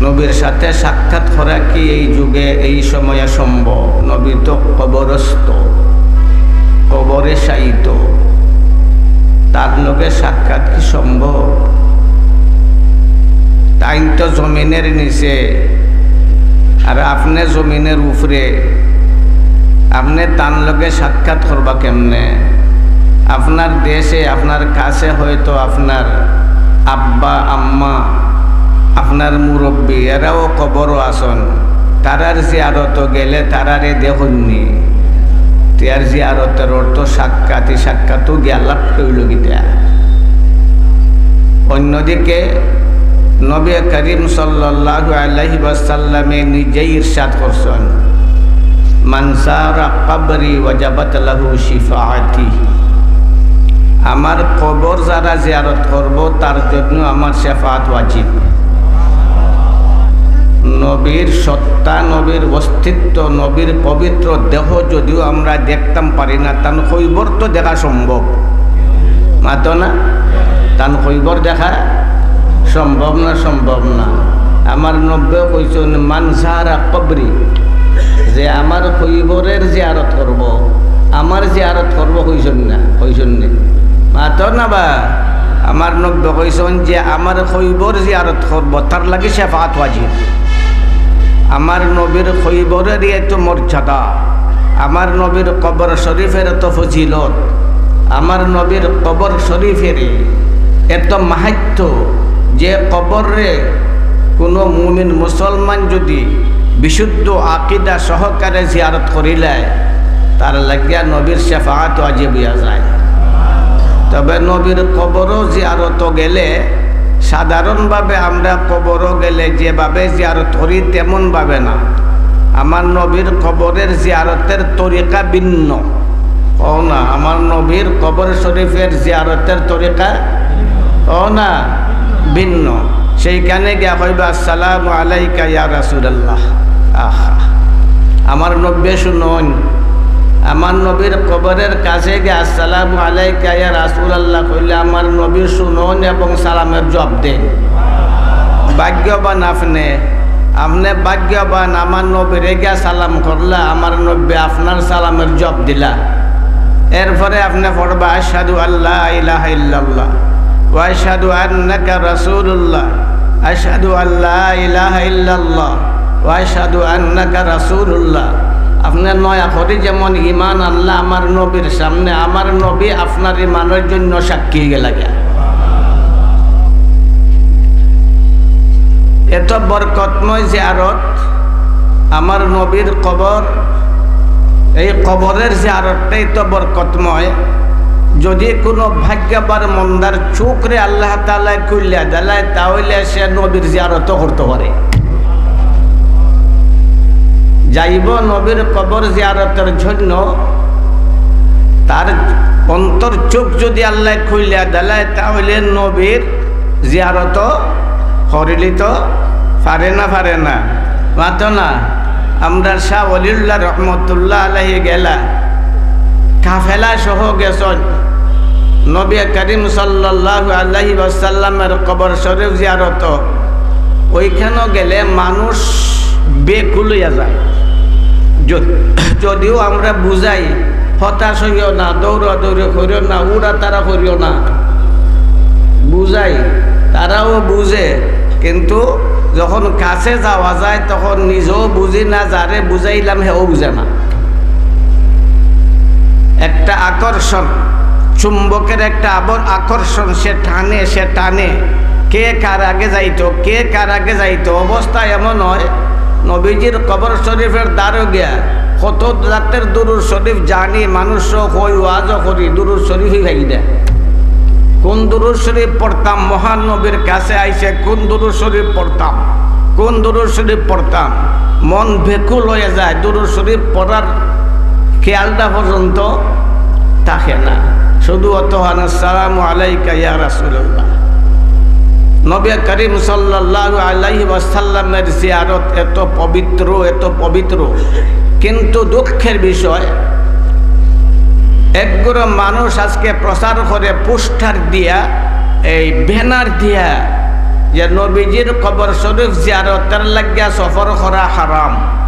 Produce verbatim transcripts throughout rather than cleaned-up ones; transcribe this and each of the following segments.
নবীর সাথে সাক্ষাৎ করা কি এই যুগে, এই সময়ে সম্ভব? নবী তো কবরস্থ, কবরে শায়িত, তার লগে সাক্ষাৎ কি সম্ভব? তাইন তো জমিনের নিচে, আর আপনে জমিনের উপরে। আপনে তান লগে সাক্ষাৎ করবা কেমনে? আপনার দেশে, আপনার কাছে হয়তো আপনার আব্বা, আম্মা, আপনার মুরব্বি, এরাও কবরো আছইন। তারার জিয়ারতো গেলে তারারে দেখইননি। তে আর জিয়ারতের অর্থ সাক্ষাৎ, ই সাক্ষাৎও গিয়া লাভ অইল কিতা? অন্যদিকে নবী করিম সাল্লাল্লাহু আলাইহি ওয়াসাল্লামে নিজেই ইরশাদ করছইন, "মান জারা কবরি ওয়াজাবাত লাহু শিফাআতি।" আমার কবর যারা জিয়ারত করব, তার জন্য আমার শেফাআত ওয়াজিব। নবীর সত্তা, নবীর অস্তিত্ব, নবীর পবিত্র দেহ যদিও আমরা দেখতাম পারি না, তান কইবর তো দেখা সম্ভব। মাতো না? তান কইবর দেখা সম্ভব না, সম্ভব না। আমার নবীয়ে কইছইন, "মান জারা কবরি", যে আমার কইবরের জিয়ারত করব, আমার জিয়ারত করব, কইছইন না, কইছইন না? মাতো না বা? আমার নবীয়ে কইছইন যে আমার কইবর জিয়ারত করব, তার লাগি শেফাআত ওয়াজিব। আমার নবীর কইবরের এত মর্যাদা, আমার নবীর কবর শরীফের এত ফজিলত, আমার নবীর কবর শরীফের এত মাহাত্ম্য, যে কবররে কোনো মুমিন মুসলমান যদি বিশুদ্ধ আকিদা সহকারে জিয়ারত করিলায়, তার লাগিয়া নবীর শেফাআত ওয়াজিব অইয়া যায়। তবে নবীর কবরো জিয়ারতো গেলে, সাধারণভাবে আমরা কবরো গেলে যেভাবে জিয়ারত করি, তেমনভাবে না। আমার নবীর কবরের জিয়ারতের তরিকা ভিন্ন। ও না, আমার নবীর কবর শরীফের জিয়ারতের তরিকা, ও না, ভিন্ন। সেইখানে গিয়া কইবা, "আসসালামু আলাইকা ইয়া রাসূলুল্লাহ।" আহা, আমার নবীয়ে শুনইন, আমার নবীর কবরের কাছে গিয়া "আসসালামু আলাইকা ইয়া রাসূলুল্লাহ" কইলে আমার নবী শুনইন এবং সালামের জবাব দেইন। ভাগ্যবান আপনে, আপনে ভাগ্যবান, আমার নবীরে গিয়া সালাম করলা, আমার নবী আপনার সালামের জবাব দিলা। এরপরে আপনে পড়বা, "আশহাদু আল্লা ইলাহা ইল্লাল্লাহ ওয়া আশহাদু আন্নাকা রাসূলুল্লাহ, আশহাদু আল্লা ইলাহা ইল্লাল্লাহ ওয়া আশহাদু আন্নাকা রাসূলুল্লাহ।" আপনে নয়া করি যেমন ঈমান আনলা আমার নবীর সামনে, আমার নবী আপনার ঈমানের জন্য সাক্ষী গেলা গিয়া। এত বরকতময় জিয়ারত, আমার নবীর কবর, এই কবরের জিয়ারতটাই তো বরকতময়। যদি কোনো ভাগ্যবান মন্দার চোখরে আল্লাহ তাআলায় খুলিয়া দিলায়, তাহলে সে নবীর জিয়ারতও করতে পারে। যাইব নবীর কবর জিয়ারতের জন্য, তার অন্তর চোখ যদি আল্লাহ খুলিয়া দিলায়, তাহলে নবীর জিয়ারত করিলিত পারে না, পারে না? মাতো না? আমরা শাহ ওলিউল্লাহ রহমতুল্লাহ আলাইহি গেলা, কাফেলা সহ গেছইন নবী করিম সাল্লাল্লাহু আলাইহি ওয়াসাল্লামের কবর শরীফ জিয়ারত। ওইখানো গেলে মানুষ বেকুল অইয়া যায়। যদ-, যদিও আমরা বুঝাই, "হতাশ অইও না, দৌড়াদৌড়ি করিও না, উড়াতাড়া করিও না", বুঝাই, তারাও বুঝে, কিন্তু যখন কাছে যাওয়া যায় তখন নিজেও বুঝি না, যারে বুঝাইলাম হেও বুঝে না। একটা আকর্ষণ, চুম্বকের একটা আবর-, আকর্ষণ, সে টানে, সে টানে। কে কার আগে যাইতো, কে কার আগে যাইতো, অবস্থা এমন হয়, নবীজির কবর শরীফের দ্বারো গিয়া কত জাতের দুরুদ শরীফ জানি, মানুষ সহ কই, ওয়াজও করি, দুরুদ শরীফই পাই না। কোন দুরুদ শরীফ পড়তাম, মহান নবীর কাছে আইসে কোন দুরুদ শরীফ পড়তাম, কোন দুরুদ শরীফ পড়তাম, মন বেকুল হয়ে যায়, দুরুদ শরীফ পড়ার খেয়ালটা পর্যন্ত থাকে না। শুধু অত হন, "আসসালামু আলাইকা ইয়া রাসূলুল্লাহ।" নবী করিম সাল্লাল্লাহু আলাইহি ওয়াসাল্লামের জিয়ারত এত পবিত্র, এত পবিত্র, কিন্তু দুঃখের বিষয়, একগুলো মানুষ আজকে প্রচার করে পোস্টার দিয়া, এই ব্যানার দিয়া, যে নবীজির কবর শরীফ জিয়ারতর লাগিয়া সফর করা হারাম।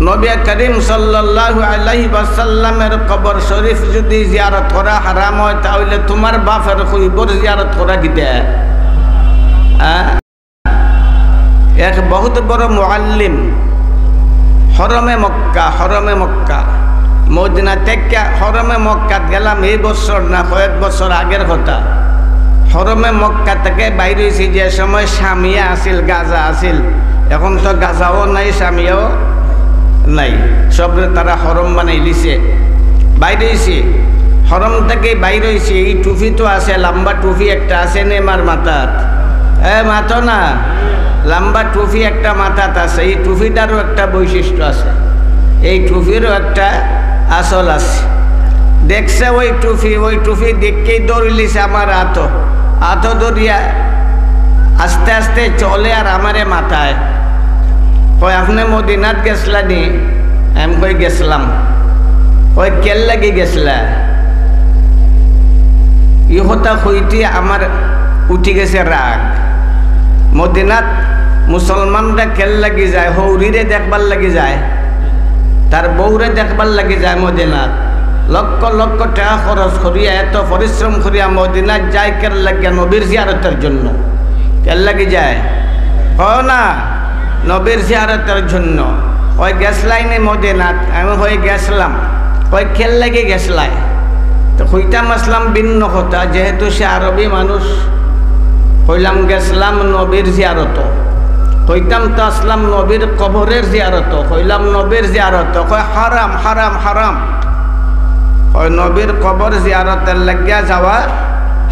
নবী করিম সাল্লাল্লাহু আলাইহি ওয়াসাল্লামের কবর শরীফ যদি জিয়ারত করা হারাম হয়, তাহলে তোমার বাপের কবর জিয়ারত করা কিতা? হ্যাঁ? এক বহুত বড় মুআল্লিম, হরমে মক্কা, হরমে মক্কা, মদিনা থেকে হরমে মক্কাত গেলাম এই বছর না, কয়েক বছর আগের কথা। হরমে মক্কা থেকে বাইর হইছি, যে সময় শামিয়া আছিল, গাজা আছিল, এখন তো গাজাও নাই, শামিয়াও নাই, সবরে তারা হরম বানাই দিছে। বাইর হইছি, হরম থেকে বাইর হইছি, এই টুপি তো আছে, লম্বা টুপি একটা আছে নে আমার মাথাত। এ, মাথো না, লম্বা টুপি একটা মাথাত আছে। এই টুপিটারও একটা বৈশিষ্ট্য আছে, এই টুপিরও একটা আসল আছে। দেখছে ওই টুপি, ওই টুপি দেখেই দৌড়িলিছে আমার আতো, আতো দৌড়িয়া আস্তে আস্তে চলে আর আমারে মাতায়। কয়, "আপনে মদিনাত গেছলা নি?" আমি কই, "গেছলাম।" কয়, "কের লাগি গেছলা?" ই কথা কইতে আমার উঠি গেছে রাগ। মদিনাত মুসলমানরা কের লাগি যায়? হৌরিরে দেখবার লাগি যায়, তার বউরে দেখবার লাগি যায় মদিনাত। লক্ষ লক্ষ টাকা খরচ করিয়া, এত পরিশ্রম করিয়া মদিনাত যায় কের লাগিয়া? নবীর জিয়ারতের জন্য। কের লাগি যায়? কও না, নবীর জিয়ারতের জন্য। কয়, "গেছলায় নি মদিনাত?" আমি কই, "গেছলাম।" কয়, "কের লাগি গেছলায়?" তো কইতাম আছলাম ভিন্ন কথা, যেহেতু সে আরবি মানুষ, কইলাম, "গেছলাম নবীর জিয়ারত।" কইতাম তো আছলাম নবীর কবরের জিয়ারত, কইলাম, "নবীর জিয়ারত।" কয়, "হারাম, হারাম, হারাম।" কয়, "নবীর কবর জিয়ারতের লাগিয়া যাওয়া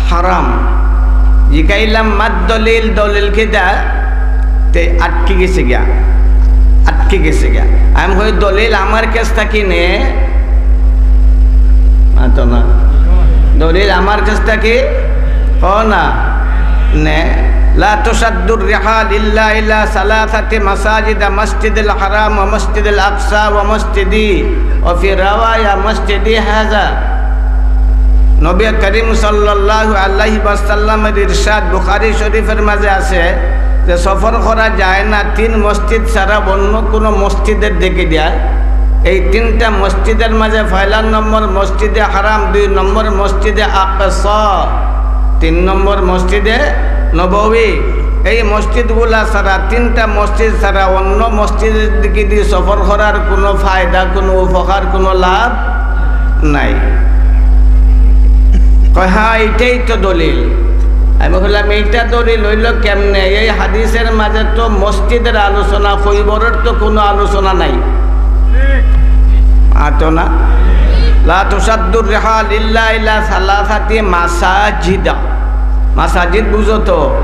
হারাম।" জিকাইলাম, "মাদ দলিল, দলিল কিতা?" তে আটকি গেছে গিয়া, আটকি গেছে গিয়া। আমি কই, "দলিল আমার কাছ থাকি নে।" মাতো না। দলিল আমার কাছ থাকি, কও না, নে। لا تشد الرحال إلا إلى ثلاثة مساجد، مسجد الحرام ومسجد الأقصى ومسجدي، وفي رواية مسجدي هذا। নবী করিম সাল্লাল্লাহু আলাইহি ওয়াসাল্লামের ইরশাদ বুখারী শরীফের মাঝে আছে যে সফর করা যায় না তিন মসজিদ ছাড়া অন্য কোনো মসজিদের দিকে দিয়া। এই তিনটা মসজিদের মাঝে পয়লা নম্বর মসজিদে হারাম, দুই নম্বর মসজিদে আকসা, তিন নম্বর মসজিদে নববী। এই মসজিদগুলা ছাড়া, তিনটা মসজিদ ছাড়া অন্য মসজিদের দিকে দিয়ে সফর করার কোনো ফায়দা, কোনো উপকার, কোনো লাভ নাই। কয়, "হ্যাঁ, এইটাই তো দলিল।" আমি বললাম, "এইটা দলিল হইল কেমনে? এই হাদিসের মাঝে তো মসজিদের আলোচনা, কবরের তো কোনো আলোচনা নাই।" মাতো না। لا تشد الرحال إلا إلى ثلاثة مساجد। মাসাজিদ বুঝো তো?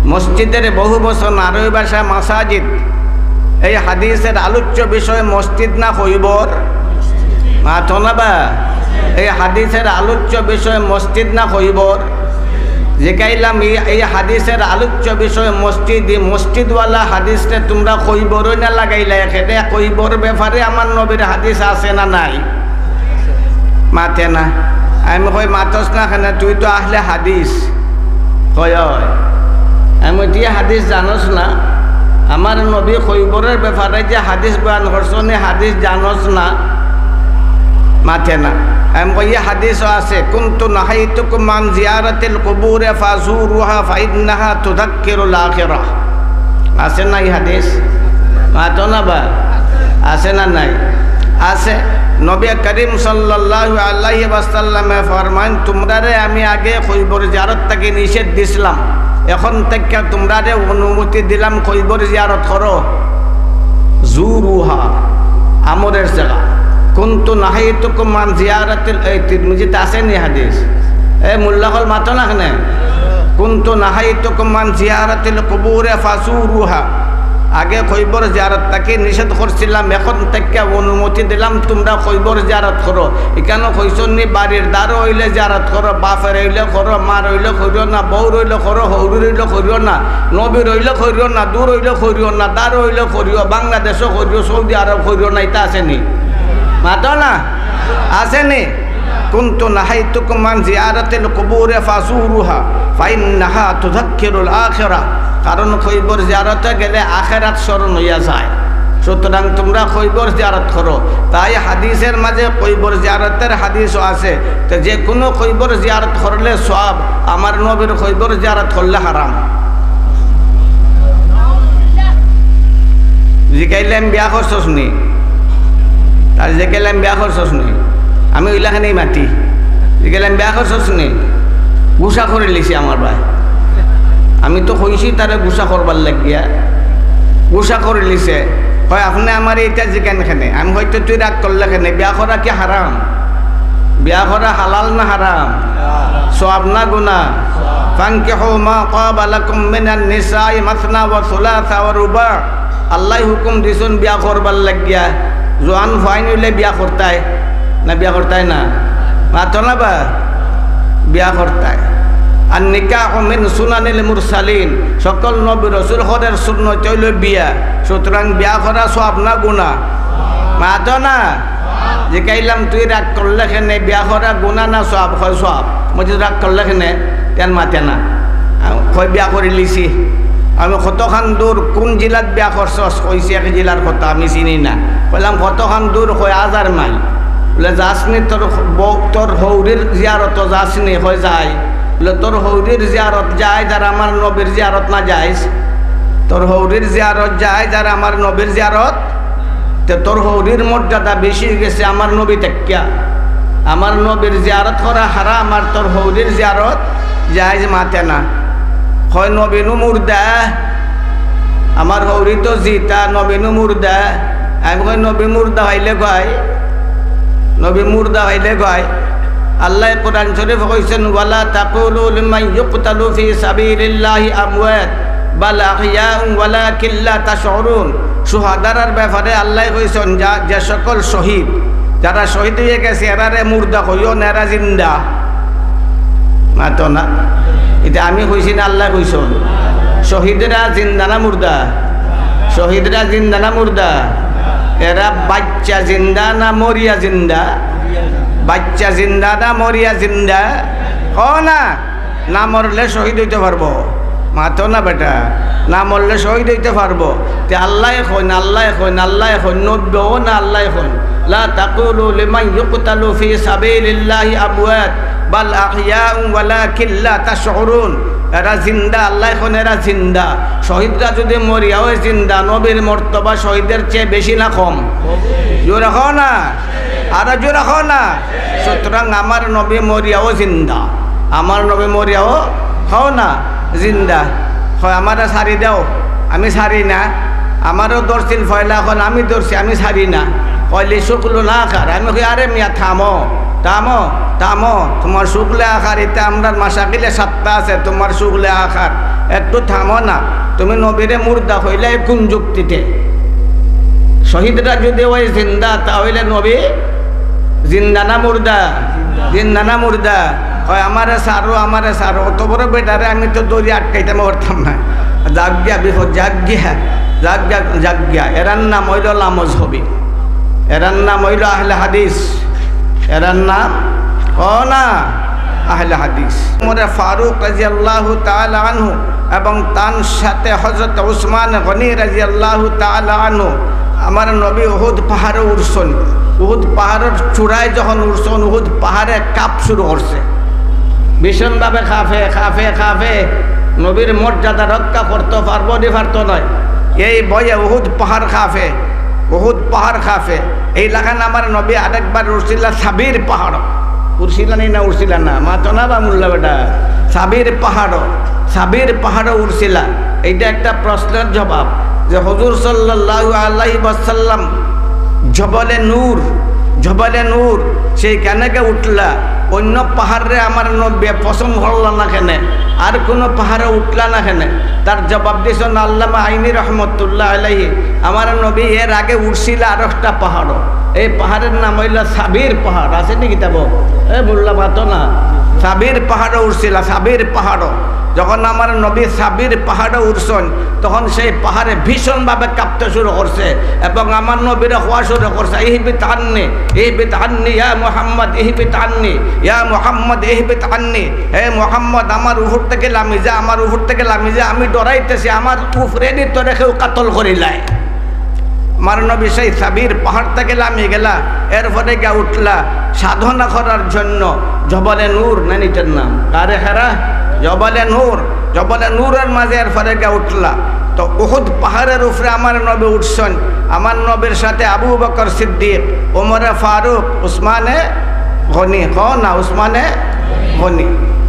মসজিদের বহু বচন আরবি ভাষা মাসাজিদ। এই হাদিসের আলোচ্য বিষয় মসজিদ না কবর? মাতো না বা? এই হাদিসের আলোচ্য বিষয় মসজিদ না কবর? জিকাইলাম, "এই, এই হাদিসের আলোচ্য বিষয় মসজিদ, এই মসজিদওয়ালা হাদিসটা তোমরা কবরো না লাগাইলা, এখানে কবর ব্যাপারে আমার নবীর হাদিস আছে না নাই?" মাতে না। আমি কই, "মাতস না কেনে? তুই তো আহলে হাদিস।" কয়, "অয়।" আমি কই, "তুই হাদিস জানস না? আমার নবী কবরের ব্যাপারে যে হাদিস বয়ান করছইন, এই হাদিস জানস না?" মাতে না। আমি কই, "এই হাদিসও আছে, كنت نهيتكم عن زيارة القبور فزوروها فإنها تذكر الآخرة।" আছে না এই হাদিস? মাতো না বা? আছে না নাই? আছে। নবী করিম সাল্লাল্লাহু আলাইহি ওয়াসাল্লামে ফরমাইন, "তোমরারে আমি আগে কবর জিয়ারত থাকি নিষেধ দিছিলাম, এখন থাকি তোমরারে অনুমতি দিলাম কবর জিয়ারত করো।" জুরুহা, আমরের জাগা। كنت نهيتكم عن زيارة ال-, এই তিরমিজিত আছে নি হাদিস? এ মোল্লা অকল মাতো না কেনে? كنت نهيتكم عن زيارة القبور فزوروها। আগে কবর জিয়ারত থাকি নিষেধ করছিলাম, এখন থাকি অনুমতি দিলাম তোমরা কবর জিয়ারত করো। ইখানো কইছইন নি বাড়ির দারো অইলে জিয়ারত করো, বাপের অইলে করো, মার অইলে করিও না, বউর অইলে করো, হউরির অইলে করিও না, নবীর অইলে করিও না, দূর অইলে করিও না, দারো অইলে করিও, বাংলাদেশো করিও, সৌদি আরব করিও না, ইতা আছে নি? মাতো না? আছে নি? কুনতু নাহাইতুকুম আন জিয়ারাতিল কুবুরি ফাজুরুহা ফাইন্নাহা তুযাক্কিরুল আখিরা। কারণ কবর জিয়ারতে গেলে আখেরাত স্মরণ অইয়া যায়। সুতরাং তুমরা কবর জিয়ারত করো। তাই হাদিসের মাঝে কবর জিয়ারতের হাদিসও আছে। তো যে কুনু কবর জিয়ারত করলে সওয়াব, আমার নবীর কবর জিয়ারত করলে হারাম। জিকাইলাম, "বিয়া করছস নি?" তার জিকাইলাম, "বিয়া করছস নি?" আমি অইলাখানেই মাতি। জিকাইলাম, "বিয়া করছস নি?" গুসা করিলিছে আমার ভাই। আমি তো কইছি তারে গুসা করবার লাগিয়া। গুসা করিলিছে। কয়, "আপনে আমারে ইতা জিকাইন কেনে?" আমি কই, "তে তুই রাগ করলে কেনে? বিয়া করা কি হারাম? বিয়া করা হালাল না হারাম? সওয়াব না গুনা? ফানকিহু মা তাবা লাকুম মিনান নিসাই মাসনা ওয়া সুলাসা ওয়া রুবা।" আল্লায় হুকুম দিছইন বিয়া করবার লাগিয়া। জোয়ান ফুয়াইন অইলে বিয়া করতায় না, বিয়া করতায় না? মাতো না বা? বিয়া করতায়। আর নিকাহু মিন সুনানিল মুরসালিন, সকল নবী রসুল হকলর সুন্নত অইলো বিয়া। সুতরাং বিয়া করা সওয়াব না গুনা? মাতো না? জিকাইলাম, "তুই রাগ করলে কেনে? বিয়া করা গুনা না সওয়াব?" কয়, "সওয়াব।" মজি রাগ করলে কেনে? তেন মাতে না। কয়, "বিয়া করিলিছি।" আমি, "কতখান দূর, কুন জিলাত বিয়া করছস?" কইছি, "এক জিলার কথা আমি চিনি না।" কইলাম, "কতখান দূর?" কয়, "হাজার মাইল।" বলে, "যাস নি, তোর বউ, তোর হৌরির জিয়ারত যাস নি?" কয়, "যাই।" বলে, "তোর হৌরির জিয়ারত জায়েজ আর আমার নবীর জিয়ারত না জায়েজ?" তোর হৌরির জিয়ারত জায়েজ আর আমার নবীর জিয়ারত, তে তোর হৌরির মর্যাদা বেশি অইগেছে আমার নবী থাকিয়া। আমার নবীর জিয়ারত করা হারাম আর তোর হৌরির জিয়ারত জায়েজ, মাতে না। কয়, "নবী নু মুর্দা, আমার হৌরি তো জিতা, নবী নু মুর্দা।" আমি কই, "নবী মুর্দা অইলে কয়, নবী মুর্দা অইলে কয়।" আল্লায় কোরআন শরীফো কইছইন, "ওয়ালা তাকুলু লিমান ইউকতালু ফি সাবিলিল্লাহি আমওয়াত, বাল আহইয়াউন ওয়ালাকিন লা তাশউরুন।" শুহাদারার ব্যাপারে আল্লায় কইছইন, যা-, যে সকল শহীদ, যারা শহীদ অইয়া গেছে, এরারে মুর্দা কইও না, এরা জিন্দা। মাতো না। ইতা আমি কইছি না, আল্লায় কইছইন? শহীদরা জিন্দা না মুর্দা? শহীদরা জিন্দা না মুর্দা? এরা বাইচ্চা জিন্দা না মরিয়া জিন্দা? বাইচ্চা জিন্দা না মরিয়া জিন্দা? কও না। না মরলে শহীদ অইতে পারবো? মাতো না বেটা, না মরলে শহীদ অইতে পারবো? তে আল্লায় কইন, আল্লায় কইন, আল্লায় কইন, নবীও না আল্লায় কইন। লা তাকুলু লিমান ইউকতালু ফি সাবিলিল্লাহি আমওয়াত, বাল আহইয়াউন ওয়ালাকিন লা তাশউরুন। এরা জিন্দা, আল্লায় কইন এরা জিন্দা। শহীদরা যদি মরিয়াও জিন্দা, নবীর মর্তবা শহীদের চেয়ে বেশি না কম? জোরে কও না, আরো জোরে কও না। সুতরাং আমার নবী মরিয়াও জিন্দা, আমার নবী মরিয়াও, কও না, জিন্দা। কয়, "আমারে ছাড়ি দেও, আমি ছাড়ি না, আমারেও ধরছিল পয়লা, অখন আমি ধরছি, আমি ছাড়ি না।" কয়, "লি শুগলুন আখার।" আমি কই, "আরে মিয়া, থামো, থামো, থামো, তুমার শুগলে আখার, ইতা আমরার মাশাগিলে সাত্তা আছে, তুমার শুগলে আখার, একটু থামো না, তুমি নবীরে মুর্দা কইলায় কুন যুক্তিতে?" শহীদরা যদি অয় জিন্দা, তা অইলে নবী জিন্দা না মুর্দা? জিন্দা না মুর্দা? কয়, "আমারে ছাড়ো, আমারে ছাড়ো।" অত বড় বেটারে আমি তো দড়ি আটকাইতাম পারতাম না। যাউক গিয়া বিপদ, যাউক গিয়া, যাউক গিয়া, যাউক গিয়া। এরার নাম অইলো লামজহবি, এরার নাম অইলো আহলে হাদিস, এরার নাম, কও না, আহলে হাদিস। উমরে ফারুক রাদিয়াল্লাহু তাআলা আনহু এবং তান সাথে হযরত উসমান গনি রাদিয়াল্লাহু তাআলা আনহু, আমার নবী উহুদ পাহাড়ো উঠছইন। উহুদ পাহাড়র চূড়ায় যখন উঠছইন, উহুদ পাহাড়ে কাঁপ শুরু করছে, ভীষণভাবে কাঁপে, কাঁপে, কাঁপে। নবীর মর্যাদা রক্ষা করতো পারবো নি পারতো নায়, এই ভয়ে উহুদ পাহাড় কাঁপে, উহুদ পাহাড় কাঁপে। এই লাখান আমার নবী আরেকবার উঠছিলা সাবির পাহাড়ো। উঠছিলা নি না উঠছিলা না? মাতো না বা মুল্লা বেটা। সাবির পাহাড়ো, সাবির পাহাড়ো উঠছিলা। এইটা একটা প্রশ্নের জবাব যে হুজুর সাল্লাল্লাহু আলাইহি ওয়াসাল্লাম জবলে নূর, জবলে নূর, সেইখানে গিয়া উঠলা। অন্য পাহাড়রে আমার নবী পছন্দ করলা না কেনে? আর কোনো পাহাড়ে উঠলা না কেনে? তার জবাব দিছইন আল্লামা আইনি রহমতুল্লাহ আলাইহি, আমার নবী এর আগে উঠছিলা আরো একটা পাহাড়ো। এই পাহাড়ের নাম অইলো সাবির পাহাড়। আছে নি কিতাবো? এ মোল্লা মাতো না। সাবির পাহাড়ো উঠছিলা, সাবির পাহাড়ো। যখন আমার নবী সাবির পাহাড়ো উঠছইন, তখন সেই পাহাড়ে ভীষণভাবে কাঁপতে শুরু করছে এবং আমার নবীরে কওয়া শুরু করছে, "ইহবিত আন্নি, ইহবিত আন্নি, ইয়া মুহাম্মদ, ইহবিত আন্নি, ইয়া মুহাম্মদ, ইহবিত আন্নি।" "হে মুহাম্মদ, আমার উপর থেকে লামি যা, আমার উপর থেকে লামি যা, আমি ডরাইতেছি, আমার উপরেদি তোরে কেউ কাতল করিলায়।" আমার নবী সেই সাবির পাহাড় থেকে লামি গেলা, এরপরে গিয়া উঠলা সাধনা করার জন্য জবলে নূর, না নিটার নাম, কারে হেরা? জবলে নূর। জবলে নূরের মাঝে এরপরে গিয়া উঠলা। তো উহুদ পাহাড়ের উপরে আমার নবী উঠছইন, আমার নবীর সাথে আবু বকর সিদ্দিক, ওমরে ফারুক, উসমানে গনি, কও না, উসমানে গনি,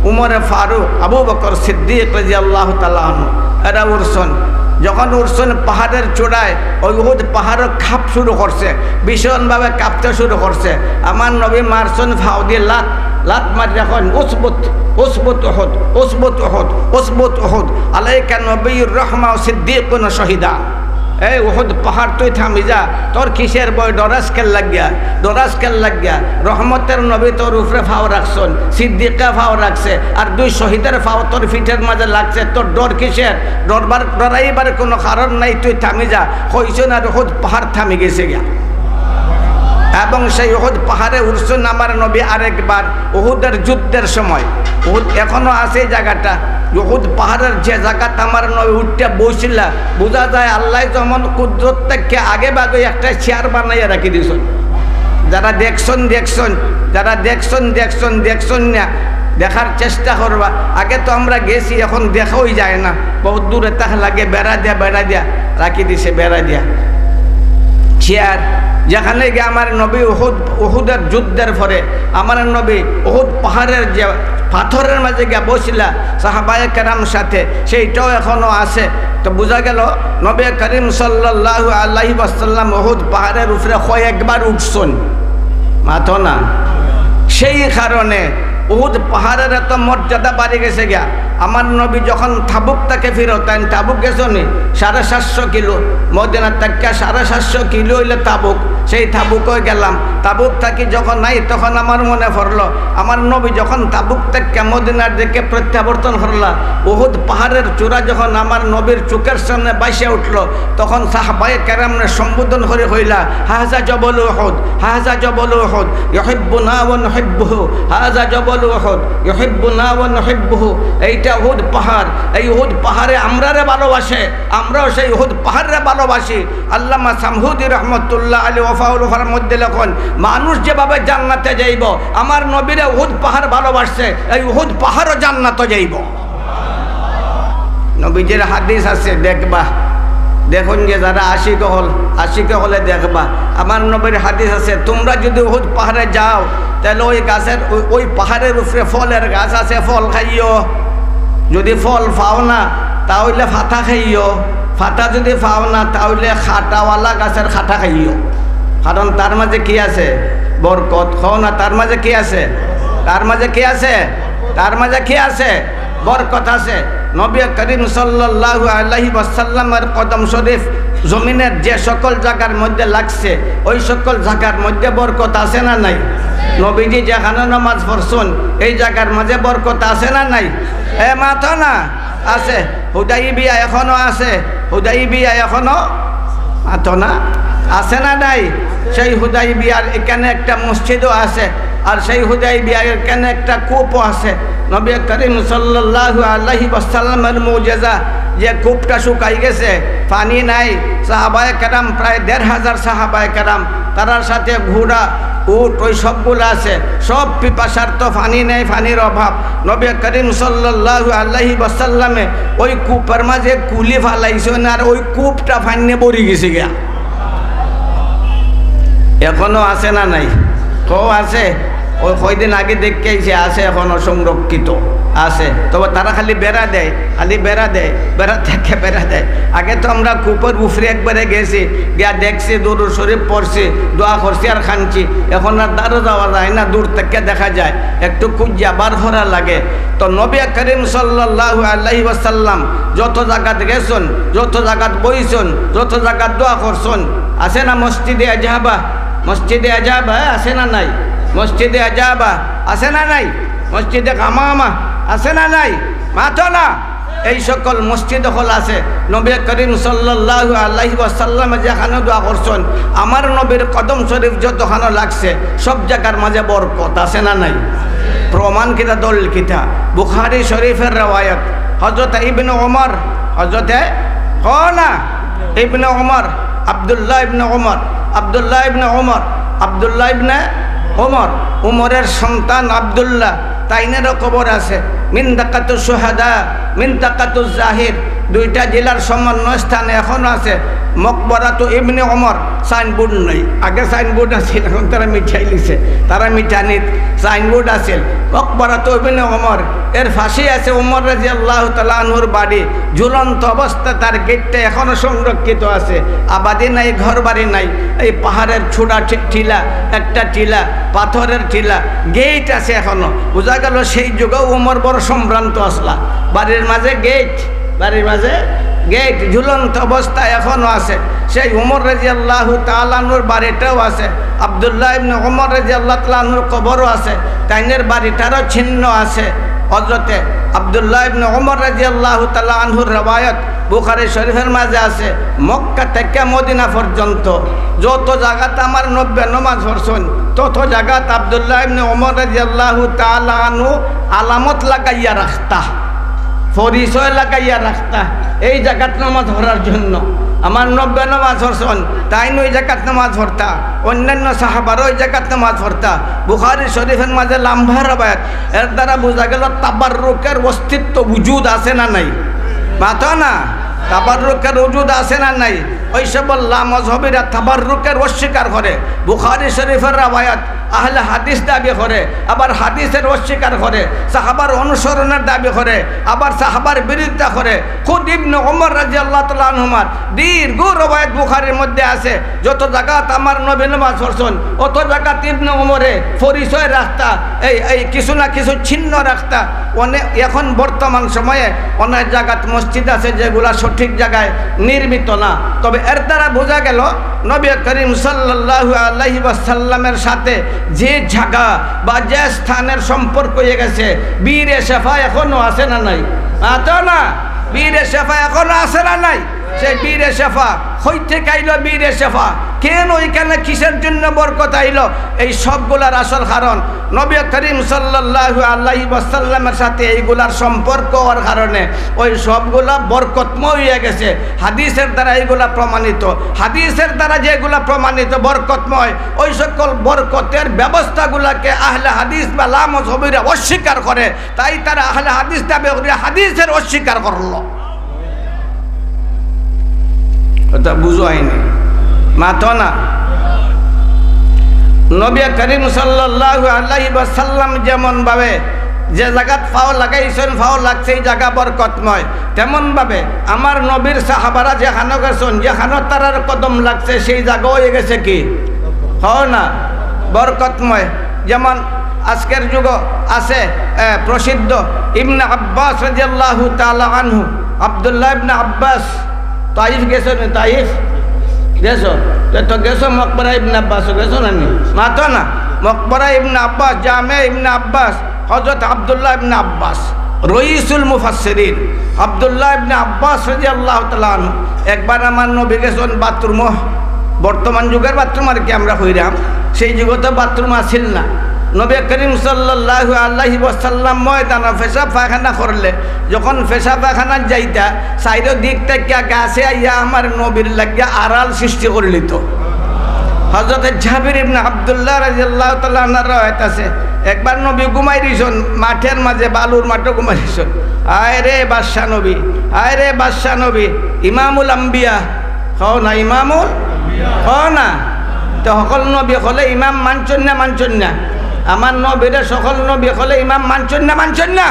উমরে ফারুক, আবু বকর সিদ্দিক রাদিয়াল্লাহু তাআলা আনহু, এরা উঠছইন। যখন উঠছইন পাহাড়ের চূড়ায়, ওই উহুদ পাহাড়ও কাঁপ শুরু করছে, ভীষণভাবে কাঁপতে শুরু করছে। আমার নবী মারছইন ফাও দিয়া লাত, লাত মারিয়া কইন, "উসবুত, উসবুত উহুদ, উসবুত উহুদ, উসবুত উহুদ, আলাইকা নবিয়্যুর রাহমা ওয়া সিদ্দিকুন ওয়া শাহিদান।" "এই উহুদ পাহাড়, তুই থামি যা, তোর কিসের ভয়? ডরাস কেল্লাগিয়া, ডরাস কেল্লাগিয়া? রহমতের নবী তোর উপরে ফাও রাখছইন, সিদ্দিকে ফাও রাখছে, আর দুই শহীদের ফাও তোর পিঠের মাঝে লাগছে, তোর ডর কিসের? ডরবার, ডরাইবার কোনো কারণ নাই, তুই থামি যা।" কইছইন আর উহুদ পাহাড় থামি গেছে গিয়া। এবং সেই উহুদ পাহাড়ে উঠছইন আমার নবী আরেকবার উহুদের যুদ্ধের সময়। উহুদ এখনো আছে এই জায়গাটা। উহুদ পাহাড়ের যে জায়গাত আমার নবী উঠিয়া বইছিলা, বুঝা যায় আল্লায় যেমন কুদরত থাকি আগে ভাগে একটা চেয়ার বানাইয়া রাখি দিছইন। যারা দেখছইন, দেখছইন, যারা দেখছইন, দেখছইন, দেখছইন না, দেখার চেষ্টা করবা। আগে তো আমরা গেছি, এখন দেখাই যায় না, বহুত দূরে থাকা লাগে, বেড়া দিয়া, বেড়া দিয়া রাখি দিছে, বেড়া দিয়া। চেয়ার, যেখানে গিয়া আমার নবী উহুদ, উহুদের যুদ্ধের পরে আমার নবী উহুদ পাহাড়ের যে পাথরের মাঝে গিয়া বসিলা সাহাবায়ে কেরাম সাথে, সেইটাও এখনো আছে। তো বুঝা গেল নবী করিম সাল্লাল্লাহু আলাইহি ওয়াসাল্লাম উহুদ পাহাড়ের উপরে কয়েকবার উঠছইন, মাতো না। সেই কারণে উহুদ পাহাড়ের এত মর্যাদা বাড়ি গেছে গিয়া। আমার নবী যখন তাবুক থাকি ফিরত আইন, তাবুক গেছো নি? সাড়ে সাতশো কিলো, মদিনা থাকি সাড়ে সাতশো কিলো অইলে তাবুক। সেই তাবুকও গেলাম। তাবুক থাকি যখন নাই, তখন আমার মনে পড়লো, আমার নবী যখন তাবুক থাকি মদিনার দিকে প্রত্যাবর্তন করলা, উহুদ পাহাড়ের চূড়া যখন আমার নবীর চোখের সামনে ভাসিয়া উঠলো, তখন সাহাবায়ে কেরামরে সম্বোধন করি কইলা, "হাজা জবল উহুদ, হাজা জবল উহুদ, ইউহিব্বুনা ওয়া নুহিব্বুহু, হাজা জবল উহুদ, ইউহিব্বুনা ওয়া নুহিব্বুহু।" এইটা উহুদ পাহাড়, এই উহুদ পাহাড়ে আমরারে ভালোবাসে, আমরাও সেই উহুদ পাহাড়রে ভালোবাসি। আল্লামা সামহুদি রহমতুল্লাহ আলী ওয়াফাউল ওয়াফার মধ্যে লেখইন, মানুষ যেভাবে জান্নাতে যাইবো, আমার নবীরে উহুদ পাহাড় ভালোবাসছে, এই উহুদ পাহাড়ও জান্নাতো যাইবো। নবীজির হাদিস আছে, দেখবা, দেখইন যে যারা আশিক অকল, আশিক অকলে দেখবা, আমার নবীর হাদিস আছে, তোমরা যদি উহুদ পাহাড়ে যাও, তাহলে ওই গাছের, ওই, ওই পাহাড়ের উপরে ফলের গাছ আছে, ফল খাইও। যদি ফল পাও না, তা অইলে পাতা খাইও। পাতা যদি পাও না, তা অইলে কাঁটাওয়ালা গাছের কাঁটা খাইও। কারণ তার মাঝে কি আছে? বরকত। কও না, তার মাঝে কি আছে? তার মাঝে কি আছে? তার মাঝে কি আছে? বরকত আছে। নবী করিম সাল্লাল্লাহু আলাইহি ওয়াসাল্লামের কদম শরীফ জমিনের যে সকল জায়গার মধ্যে লাগছে, ওই সকল জায়গার মধ্যে বরকত আছে না নাই? নবীজি যেখানো নামাজ পড়ছইন, এই জায়গার মাঝে বরকত আছে না নাই? এ, মাতো না? আছে। হুদাইবিয়া এখনো আছে, হুদাইবিয়া এখনো, মাতো না? আছে না নাই? সেই হুদাইবিয়ার এখানে একটা মসজিদও আছে, আর সেই হুদাইবিয়ার এখানে একটা কূপও আছে। নবী করিম সাল্লাল্লাহু আলাইহি ওয়াসাল্লামের মুজেজা, যে কূপটা শুকাই গেছে, পানি নাই। সাহাবায়ে কেরাম, প্রায় দেড় হাজার সাহাবায়ে কেরাম, তারার সাথে ঘোড়া, উট, ওই সবগুলা আছে, সব পিপাসার্ত, পানি নেই, পানির অভাব। নবী করিম সাল্লাল্লাহু আলাইহি ওয়াসাল্লামে ওই কূপের মাঝে কুলি ফালাইছইন, আর ওই কূপটা পানিয়ে ভরি গেছে গিয়া। এখনো আছে না নাই? কও আছে। ওই কয়দিন আগে দেখি আইছি, আছে এখনো সংরক্ষিত আছে। তবে তারা খালি বেড়া দেয়, খালি বেড়া দেয়, বেড়া থেকে বেড়া দেয়। আগে তো আমরা কূপের উপরে একবারে গেছি, গিয়া দেখছি, দুরূদ শরীফ পড়ছি, দোয়া করছি আর কানছি। এখন আর ধারো যাওয়া যায় না, দূর থেকে দেখা যায়, একটু খুঁজিয়া বার করা লাগে। তো নবী করিম সাল্লাল্লাহু আলাইহি ওয়াসাল্লাম যত জাগাত গেছইন, যত জাগাত বইছইন, যত জাগাত দোয়া করছইন, আছে না মসজিদে আজাবা? মসজিদে আজাবা আছে না নাই? মসজিদে আজাবা আছে না নাই? মসজিদে হামামা আছে না নাই? মাতো না। এই সকল মসজিদ অকল আছে। নবী করিম সাল্লাল্লাহু আলাইহি ওয়াসাল্লামে যেখানো দোয়া করছইন, আমার নবীর কদম শরীফ যতখানো লাগছে, সব জাগার মাঝে বরকত আছে না নাই? প্রমাণ কিতা, দলিল কিতা? বুখারী শরীফের রেওয়ায়াত, হযরত ইবনে ওমর, হযরতে, কও না, ইবনে ওমর, আব্দুল্লাহ ইবনে ওমর, আব্দুল্লাহ ইবনে ওমর, আব্দুল্লাহ ইবনে ওমর, উমরের সন্তান আব্দুল্লাহ, তাইনেরও কবর আছে। মিনতাকাতুশ শুহাদা, মিনতাকাতুজ জাহির, দুইটা জেলার সমন্বয় স্থানে এখনো আছে মকবরাতু ইবনে ওমর। সাইনবোর্ড নাই, আগে সাইনবোর্ড আছিল, এখন তারা মিটাইলিছে, তারা মিটানিত সাইনবোর্ড আছিল। মকবরাতু ইবনে ওমর, এর পাশেই আছে ওমর রাদিয়াল্লাহু তাআলা আনহুর বাড়ি, ঝুলন্ত অবস্থা, তার গেটটা এখনো সংরক্ষিত আছে। আবাদি নাই, ঘর বাড়ি নাই, এই পাহাড়ের চূড়া ঠি-, টিলা, একটা টিলা, পাথরের টিলা, গেট আছে এখনো। বুঝা গেল সেই যুগেও ওমর বড় সম্ভ্রান্ত আছলা। বাড়ির মাঝে গেট, বাড়ির মাঝে গেট, ঝুলন্ত অবস্থা এখনো আছে। সেই ওমর রাদিয়াল্লাহু তাআলা আনহুর বাড়িটাও আছে, আব্দুল্লাহ ইবনে ওমর রাদিয়াল্লাহু তাআলা আনহুর কবরও আছে, তাইনের বাড়িটারও চিহ্ন আছে। হযরতে আব্দুল্লাহ ইবনে ওমর রাদিয়াল্লাহু তাআলা আনহুর রেওয়ায়াত বুখারী শরীফের মাঝে আছে, মক্কা থেকে মদিনা পর্যন্ত যত জাগাত আমার নবী নমাজ পড়ছইন, তত জাগাত আব্দুল্লাহ ইবনে ওমর রাদিয়াল্লাহু তাআলা আনহু আলামত লাগাইয়া রাখতা, পরিচয় লাগাইয়া রাখতা, এই জাগাত নমাজ পড়ার জন্য। আমার নবী নমাজ পড়ছইন, তাইন ওই জাগাত নমাজ পড়তা, অন্যান্য সাহাবারা ওই জাগাত নমাজ পড়তা। বুখারী শরীফের মাঝে লম্বা রেওয়ায়াত, এর দ্বারা বুঝা গেল তাবাররুকের অস্তিত্ব, উজুদ আছে না নাই? মাতো না, তাবাররুকের উজুদ আছে না নাই? ওই সব লামজহবিরা তাবাররুকের অস্বীকার করে। বুখারী শরীফের রেওয়ায়াত আহলে হাদিস দাবি করে, আবার হাদিসের অস্বীকার করে, সাহাবার অনুসরণের দাবি করে, আবার সাহাবার বিরোধিতা করে। খুদ ইবনে ওমর রাদিয়াল্লাহু তাআলা আনহুমার দীর্ঘ রেওয়ায়াত বুখারীর মধ্যে আছে, যত জাগাত আমার নবী নমাজ পড়ছইন, অত জাগাত ইবনে ওমরে পরিচয় রাখতা, এই, এই কিছু না কিছু চিহ্ন রাখতা। অনেক, এখন বর্তমান সময়ে অনেক জাগাত মসজিদ আছে যেগুলা সঠিক জাগায় নির্মিত না, তবে এর দ্বারা বোঝা গেল নবী করিম সাল্লাল্লাহু আলাইহি ওয়াসাল্লামের সাথে যে জাগা বা যে স্থানের সম্পর্ক হয়ে গেছে, বীরে শেফা এখনো আছে না নাই? মাতো না, বীরে শেফা এখনো আছে না নাই? সেই বীরে শেফা, কই থেকে আইলো বীরে শেফা? কেন ওইখানে কিসের জন্য বরকত আইলো? এই সবগুলার আসল কারণ নবী করিম সাল্লাল্লাহু আলাইহি ওয়াসাল্লামের সাথে এইগুলার সম্পর্ক হওয়ার কারণে ওই সবগুলা বরকতময় হয়ে গেছে। হাদিসের দ্বারা এইগুলা প্রমাণিত, হাদিসের দ্বারা যেগুলা প্রমাণিত বরকতময়, ওই সকল বরকতের ব্যবস্থাগুলাকে আহলে হাদিস বা লামজহবিরা অস্বীকার করে, তাই তারা আহলে হাদিস দাবি করে হাদিসের অস্বীকার করলো। কথা বুঝো হয়নি, মাতো না। নবী করিম সাল্লাল্লাহু আলাইহি ওয়াসাল্লাম যেমন ভাবে যে জাগাত পাও লাগাইছইন, পাও লাগছে, এই জাগা বরকতময়, তেমন ভাবে আমার নবীর সাহাবারা যেখানো গেছইন, যেখানো তারার কদম লাগছে, সেই জাগা হয়ে গেছে কি? কও না, বরকতময়। যেমন আজকের যুগও আছে, এ, প্রসিদ্ধ ইবনে আব্বাস রাদিয়াল্লাহু তাআলা আনহু, আব্দুল্লাহ ইবনে আব্বাস, তাইফ গেছো নি? তাইফ গেছো? তো, তো গেছো মকবরা ইবনে আব্বাস, গেছো না নি? মাতো না। মকবরা ইবনে আব্বাস, জামে ইবনে আব্বাস, হযরত আব্দুল্লাহ ইবনে আব্বাস, রইসুল মুফাসসিরিন, আব্দুল্লাহ ইবনে আব্বাস রাদিয়াল্লাহু তাআলা আনহু, একবার আমার নবী গেছইন বাথরুমও, বর্তমান যুগের বাথরুম আর কি আমরা কইরাম, সেই যুগে তো বাথরুম আছিল না। নবী করিম সাল্লাল্লাহু আলাইহি ওয়াসাল্লাম ময়দানো পেশাব পায়খানা করলে, যখন পেশাব পায়খানাত যাইতা, চাইরো দিক থাকিয়া গাছে আইয়া আমার নবীর লাগিয়া আড়াল সৃষ্টি করিলিতো। হযরত জাবির ইবনে আব্দুল্লাহ রাদিয়াল্লাহু তাআলা আনহুর রেওয়ায়াত আছে, একবার নবী ঘুমাই রইছইন মাঠের মাঝে, বালুর মাঠে ঘুমাই রইছইন। আয় রে বাদশা নবী, আয় রে বাদশা নবী, ইমামুল আম্বিয়া, কও না, ইমামুল, কও না। তো সকল নবী অকলে ইমাম মানছইন না, মানছইন না? আমার নবীরে সকল নবী অকলে ইমাম মানছইন না, মানছইন না?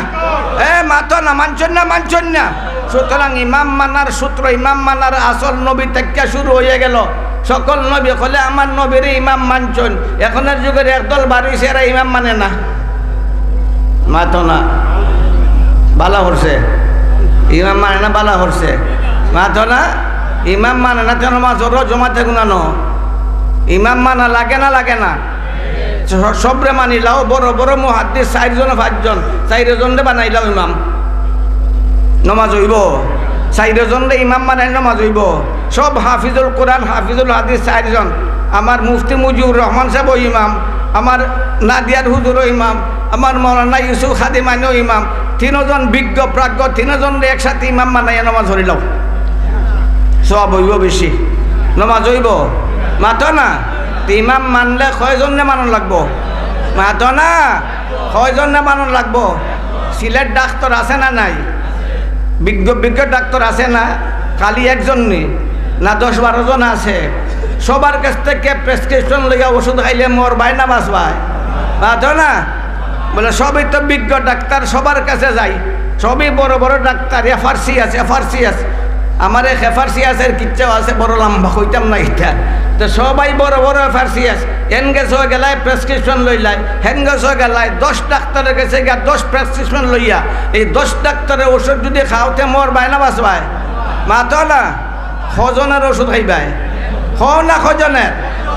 এ, মাতো না, মানছইন না, মানছইন না? সুতরাং ইমাম মানার সূত্র, ইমাম মানার আসল নবী থাকিয়া শুরু হয়ে গেল। সকল নবী অকলে আমার নবীরে ইমাম মানছইন। এখনর যুগের একদল বার অইছে, এরা ইমাম মানে না। মাতো না, বালা করছে। ইমাম মানে না, বালা করছে। মাতো না, ইমাম মানে না, তেন মাসর জমাতে গুনানো। ইমাম মানা লাগে না, লাগে না? স-, সবরে মানিলাও, বড় বড় মুহাদ্দিস চাইরজন পাঁচজন, চাইরজনরে বানাইলাও ইমাম, নমাজ অইবো? চাইরজনরে ইমাম বানাইলে নমাজ অইবো? সব হাফিজুল কোরআন, হাফিজুল হাদিস চাইরজন, আমার মুফতি মুজিবুর রহমান সাহেবও ইমাম, আমার নাদিয়ার হুজুরও ইমাম, আমার মৌলানা ইউসুফ খাদিমানিও ইমাম, তিনজন বিজ্ঞ প্রাজ্ঞ, তিনজনরে একসাথে ইমাম বানাইয়া নমাজ পড়িলাও, সওয়াব অইবো বেশি, নমাজ অইবো? মাতো না। তে ইমাম মানলে কয়জনরে মানন লাগবো? মাতো না। কয়জনরে মানন লাগবো? সিলেট ডাক্তার আছে না নাই? বিজ্ঞ বিজ্ঞ ডাক্তার আছে না? খালি একজন নি, না দশ বারো জন আছে? সবার কাছ থেকে প্রেসক্রিপশন লইয়া ওষুধ খাইলে মরবায় না বাঁচবায়? মাতো না। বলে, সবই তো বিজ্ঞ ডাক্তার, সবার কাছে যাই, সবই বড় বড় ডাক্তার, এফআরসিএস, এফআরসিএস। আমার এক এফআরসিএস এর কিচ্ছাও আছে, বড় লম্বা, কইতাম না ইটা। তো সবাই বড় বড় এফআরসিএস, এন গেছে গেলায় প্রেসক্রিপশন লইলায়, হেন গেছে গেলায় দশ ডাক্তারের কাছে গিয়া দশ প্রেসক্রিপশন লইয়া, এই দশ ডাক্তারের ওষুধ যদি খাওতে মরবায় না বাঁচবায়? মাতো না। কয়জনের ওষুধ খাইবায়? কও না কয়জনের,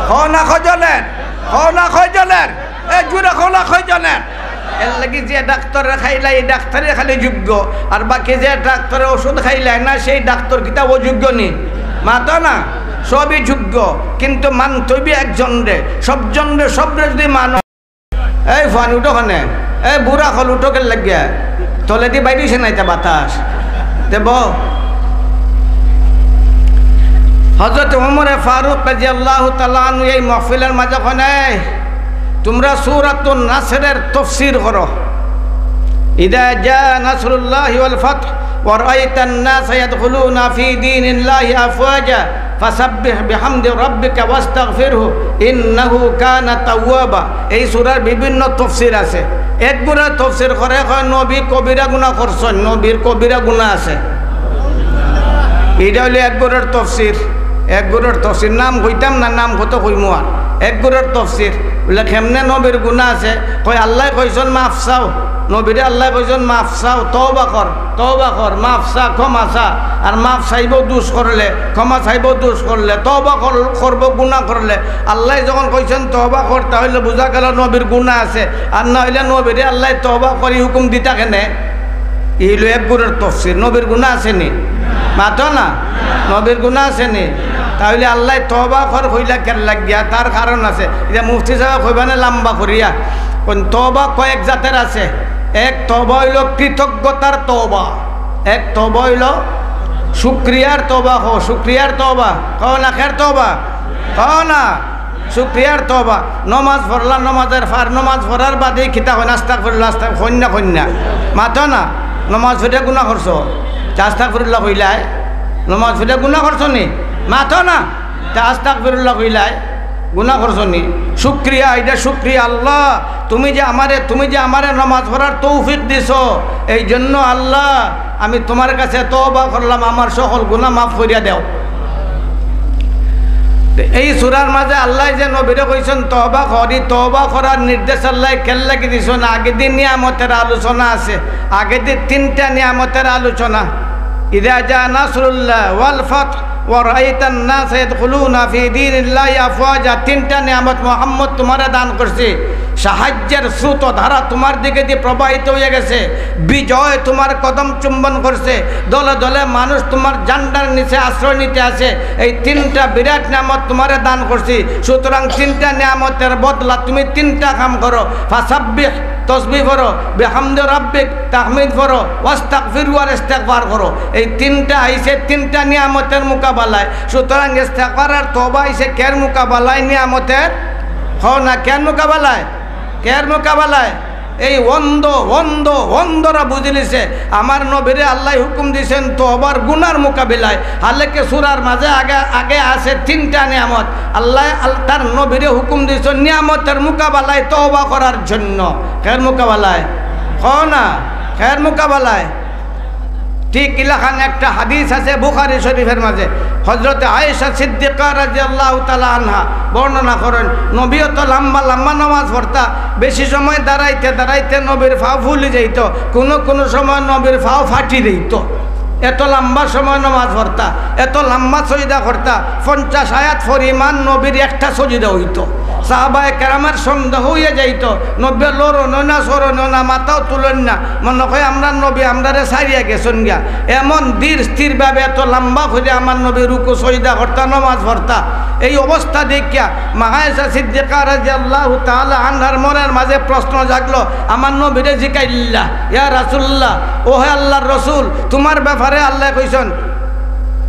কও না কয়জনের, কও না কয়জনের। এ জুরে কও না কয়জনের। এর লাগি যে ডাক্তারে খাইলা, এই ডাক্তারে খালি যোগ্য, আর বাকি যে ডাক্তারে ওষুধ খাইলা না, সেই ডাক্তার কিতা অযোগ্য নি? মাতো না। সবই যোগ্য, কিন্তু মানতে অইবো একজনরে। সবজনরে, সবরে যদি মানো, এই ফুয়ান উঠো কেনে, এই বুড়া অকল উঠো কেনে লাগিয়া, তলেদি বাইরে সে নাইতা বাতাস দেব। হযরত উমরে ফারুক রাদিয়াল্লাহু তাআলা আনহু এই মাহফিলের মাঝে কইন, "এই, তুমরা সূরাতুন নাসরের তফসির করো। ইযা জাআ নাসরুল্লাহি ওয়াল ফাতহ ওয়া রাআইতান নাসা ইয়াদখুলুনা ফি দীনিল্লাহি আফওয়াজা ফাসাব্বিহ বিহামদি রাব্বিকা ওয়াস্তাগফিরহু ইন্নাহু কানা তাওয়াবা।" এই সূরার বিভিন্ন তফসির আছে। এক গুড়ার তফসির করে কয়, নবী কবিরা গুনাহ করছইন, নবীর কবিরা গুনাহ আছে। ইটা অইলো এক গুড়ার তফসির। এক গুড়ার তফসির নাম কইতাম না, নাম কত কইমু আর। এক গুড়ার তফসির। বলে, "কেমনে নবীর গুনাহ আছে?" কয়, "আল্লায় কইছইন মাফ চাও।" নবীরে আল্লায় কইছইন, "মাফ চাও, তওবা কর, তওবা কর, মাফ চা, ক্ষমা চা।" আর মাফ চাইবো দুষ করলে, ক্ষমা চাইবো দুষ করলে, তওবা কর-, করবো গুনাহ করলে। আল্লায় যখন কইছইন তওবা কর, তাহলে বুঝা গেল নবীর গুনাহ আছে। আর না অইলে নবীরে আল্লায় তওবা করি হুকুম দিতা কেনে? ই অইলো এক গুড়ার তফসির। নবীর গুনাহ আছে নি? মাতো না। নবীর গুনাহ আছে নি? তাহলে আল্লায় তওবা কর কইলা কেন লাগিয়া? তার কারণ আছে। ইটা মুফতি সাহেব কইবা না লম্বা করিয়া। কোন তওবা কয়েক জাতের আছে। এক তওবা অইলো কৃতজ্ঞতার তওবা, এক তওবা অইলো শুকরিয়ার তওবা। কও, শুকরিয়ার তওবা। কও না, কের তওবা? কও না। শুকরিয়ার তওবা। নমাজ পড়লা, নমাজের ফার, নমাজ পড়ার বাদে কিতা কইন? আস্তাগফিরুল্লাহ, আস্তাগ-, কইন না, কইন না। মাতো না। নমাজ পড়িয়া গুনাহ করছো। আস্তাগফিরুল্লাহ কইলায়। নমাজ পড়িয়া গুনাহ করছো নি? মাতো না। তে আস্তাগফিরুল্লাহ কইলায়। গুনাহ করছো নি? শুকরিয়া, ইটা শুকরিয়া। আল্লাহ, তুমি যে আমারে, তুমি যে আমারে নমাজ পড়ার তৌফিক দিছো, এই জন্য আল্লাহ আমি তুমার কাছে তওবা করলাম, আমার সকল গুনাহ মাফ করিয়া দেও। তে এই সূরার মাঝে আল্লায় যে নবীরে কইছইন তওবা কর, ই তওবা করার নির্দেশ আল্লায় কেন লাগি দিছইন? আগেদি নিয়ামতের আলোচনা আছে, আগেদি তিনটা নিয়ামতের আলোচনা। ইযা জাআ নাসরুল্লাহ ওয়াল ফাতহ ওয়া রাআইতান নাসা ইয়াদখুলুনা ফি দীনিল্লাহি আফওয়াজা। তিনটা নিয়ামত মুহাম্মদ তুমারে দান করছি। সাহায্যের স্রোত ধারা তুমার দিকেদি প্রবাহিত অইয়া গেছে। বিজয় তুমার কদম চুম্বন করছে। দলে দলে মানুষ তুমার ঝান্ডার নিচে আশ্রয় নিতে আছে। এই তিনটা বিরাট নিয়ামত তুমারে দান করছি। সুতরাং তিনটা নিয়ামতের বদলা তুমি তিনটা কাম করো। ফাসাব্বিহ, তসবিহ পড়ো, বিহামদি রাব্বিক, তাহমিদ পড়ো, ওয়াস্তাগফিরহু, আর ইস্তেগফার করো। এই তিনটা আইছে তিনটা নিয়ামতের মোকাবেলায়। সুতরাং ইস্তেগফার আর তওবা আইছে কের মোকাবেলায়? নিয়ামতের। কও না, কের মোকাবেলায়? কের মোকাবেলায়? এই অন্ধ, অন্ধ, অন্ধরা বুঝিলিছে, আমার নবীরে আল্লায় হুকুম দিছইন তওবার গুনার মোকাবেলায়। হালাকে সূরার মাঝে আগে, আগে আছে তিনটা নিয়ামত। আল্লায় আল-, তার নবীরে হুকুম দিছইন নিয়ামতের মোকাবেলায় তওবা করার জন্য। কের মোকাবেলায়? কও না, কের মোকাবেলায়? ঠিক ইলাখান একটা হাদিস আছে বুখারী শরীফের মাঝে, হযরতে আয়েশা সিদ্দিকা রাদিয়াল্লাহু তাআলা আনহা বর্ণনা করইন, নবী অত লম্বা লম্বা নামাজ পড়তা, বেশি সময় দাঁড়াইতে দাঁড়াইতে নবীর পাও ফুলি যাইতো, কুনু কুনু সময় নবীর পাও ফাটি যাইতো। এত লম্বা সময় নামাজ পড়তা, এত লম্বা সজদা করতা, পঞ্চাশ আয়াত পরিমাণ নবীর একটা সজদা অইতো। সাহাবায়ে কেরামের সন্দেহ অইয়া যাইতো, নবী লড়ইন না, চড়ইন না, মাথাও তুলইন না, মনে কয় আমরার নবী আমরারে ছাড়িয়া গেছইন গিয়া। এমন ধীর স্থিরভাবে এত লম্বা করি আমার নবী রুকু সজদা করতা, নমাজ পড়তা। এই অবস্থা দেখিয়া মা আয়েশা সিদ্দিকা রাদিয়াল্লাহু তাআলা আনহার মনের মাঝে প্রশ্ন জাগলো, আমার নবীরে জিকাইলা, ইয়া রাসূলুল্লাহ, ও হে আল্লাহর রসুল, তুমার ব্যাপারে আল্লায় কইছইন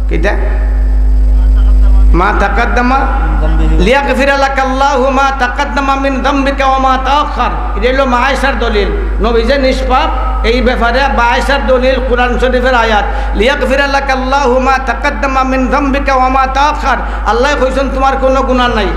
কিতা? মা তাকাদ্দামা লিয়াগফিরা লাকাল্লাহু মা তাকাদ্দামা মিন যামবিকা ওয়া মা তাআখার। ইটা অইলো মা আয়েশার দলিল। নবী যে নিষ্পাপ, এই ব্যাপারে মা আয়েশার দলিল কোরআন শরীফের আয়াত, লিয়াগফিরা লাকাল্লাহু মা তাকাদ্দামা মিন যামবিকা ওয়া মা তাআখার। আল্লায় কইছইন তুমার কুনু গুনাহ নাই।